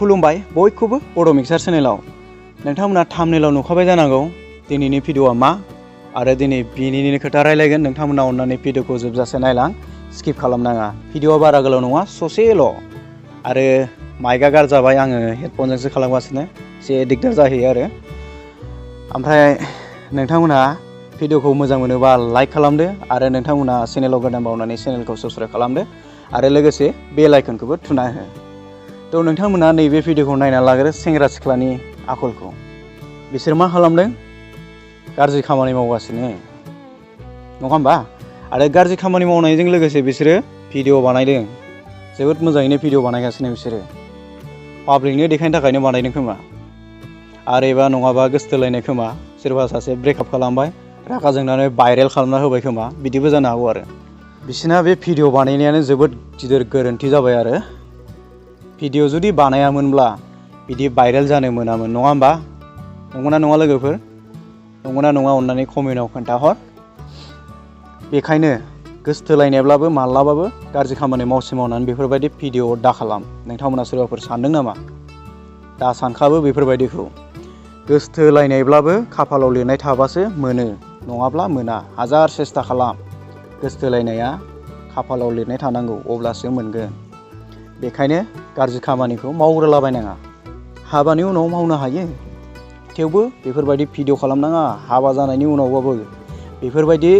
खुलुमबाय बयखौबो बड' मिक्सार चेनेलाव नोंथांमोना थाम्बनेलाव नुखाबाय जानांगौ दिनैनि भिडिअआ मा आरो दिनै बिनिनो खोथा रायलायगोन। नोंथांमोना अननानै भिडिअखौ जोबजासे नायलां, स्किप खालामनाङा। भिडिअआ बारा गोलाव नङा, ससेल' आरो माइकआ गारजाबाय, आङो हेडफनजोंसो खालामगासिनो, एसे दिगदार जाहैयो आरो। ओमफ्राय नोंथांमोनहा भिडिअखौ मोजां मोनोबा लाइक खालामदो आरो नोंथांमोना चेनेलाव गोदान बावनानै चेनेलखौ साबस्क्राइब खालामदो आरो लोगोसे बेल आइकनखौबो थुना हो। थ' नोंथांमोना नैबे भिडिअखौ नायना लाग्रो सेंग्रा सिख्लानि आखलखौ। बिसोर मा खालामदों? गाज्रि खामानि मावगासिनो, नङा होमबा? आरो गाज्रि खामानि मावनायजों लोगोसे बिसोरो भिडिअ बानायदों। जोबोद मोजाङैनो भिडिअ बानायगासिनो बिसोरो। पाब्लिकनो देखायनो थाखायनो बानायदों खोमा, आरो एबा नङाबा गोसथोलायनाय खोमा। सोरबा सासे ब्रेकआप खालामबाय, रागा जोंनानै भाइरेल खालामना होबाय खोमा, बिदिबो जानो हागौ आरो। बिसिना बे भिडिअ बानायनायानो जोबोद गिदिर गोरोन्थि जाबाय आरो। भिडिअ जुदि बानायामोनब्ला बिदि भाइरेल जानो मोनामोन, नङा होमबा? नंगौना नङा लोगोफोर? नंगौना नङा अननानै कमेन्टआव खोन्थाहर। बेखायनो गोसथोलायनायब्लाबो माब्लाबाबो गाज्रि खामानि मावनानै बेफोरबायदि भिडिअ दा खालाम। नोंथांमोना सोरबाफोर सानदों नामा? दा सानखाबो बेफोरबायदिखौ। गोसथोलायनायब्लाबो खाफालाव लिरनाय थाबासो मोनो, नङाब्ला मोना। हाजार सेस्था खालाम, गोसथोलायनाया खाफालाव लिरनाय थानांगौ, अब्लासो मोनगोन। बेखायनो गाज्रि खामानिखौ मावग्रोलाबायनाङा। हाबानि उनाव मावनो हायो, थेवबो बेफोरबायदि भिडिअ खालामनाङा। हाबा जानायनि उनावबाबो बेफोरबायदि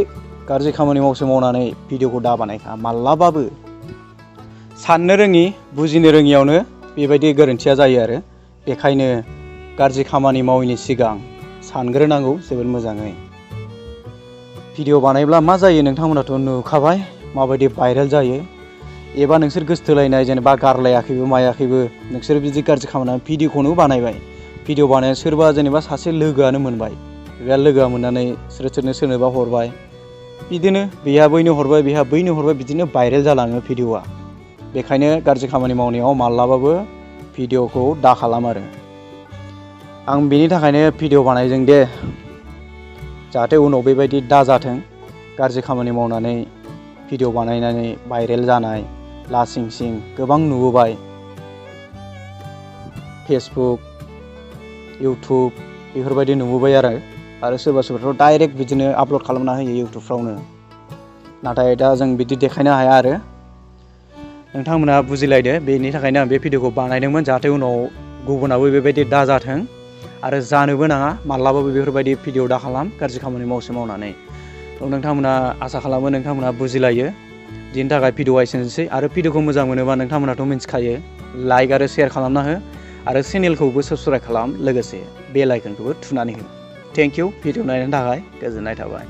गाज्रि खामानि मावनानै भिडिअखौ दा बानायखा माब्लाबाबो। साननो रोङि, बुजिनो रोङियावनो बेबायदि गोरोन्थिया जायो आरो। बेखायनो गाज्रि खामानि मावैनि सिगां सानग्रोनांगौ जोबोद मोजाङै। भिडिअ बानायब्ला मा जायो नोंथांमोनाथ' नुखाबाय, माबायदि भाइरेल जायो। एबा नोंसोर गोसथोलायनाय, जेनेबा गारलायाखैबो मायाखैबो, नोंसोर बिदि गाज्रि खालामनानै भिडिअखौनो बानायबाय। भिडिअ बानाय सोरबा जेनेबा सासे लोगोआनो मोनबाय, बे लोगोआ मोननानै सोरनोबा हरबाय, बिदिनो बेहा बैनो हरबाय, बेहा बैनो हरबाय, बिदिनो भाइरेल जालाङो भिडिअआ। बेखायनो गाज्रि खामानि मावनायाव माब्लाबाबो भिडिअखौ दा खालाम आरो। आं बेनि थाखायनो भिडिअ बानायदों दे, जाहाथे उनाव बेबायदि दाजाथों। गाज्रि खामानि मावनानै भिडिअ बानायनानै भाइरेल जानाय लासिं सिं गोबां नुबोबाय। फेसबुक, इउटुब बेफोरबायदि नुबोबाय आरो सोरबा सोरबाथ' डाइरेक्ट बिदिनो आपल'ड खालामना होयो इउटुबफ्रावनो। नाथाय दा जों बिदि देखायनो हाया आरो। नोंथांमोना बुजिलायदो, बेनि थाखायनो आं बे भिडिअखौ बानायदोंमोन, जाहाथे उनाव गुबुनाबो बेबायदि दाजाथों आरो जानोबो नाङा। माब्लाबाबो बेफोरबायदि भिडिअ दा खालाम गाज्रि खामानि मावनानै। थ' नोंथांमोना आसा खालामो नोंथांमोना बुजिलायो। बिनि थाखाय भिडिअआ एसेनोसै। आरो भिडिअखौ मोजां मोनोबा नोंथांमोनाथ' मिथिखायो, लाइक आरो शेयार खालामना हो आरो चेनेलखौबो साबस्क्राइब खालाम, लोगोसे बेल आइकनखौबो थुनानै हो। थेंक इउ भिडिअ नायनायनि थाखाय, गोजोननाय थाबाय।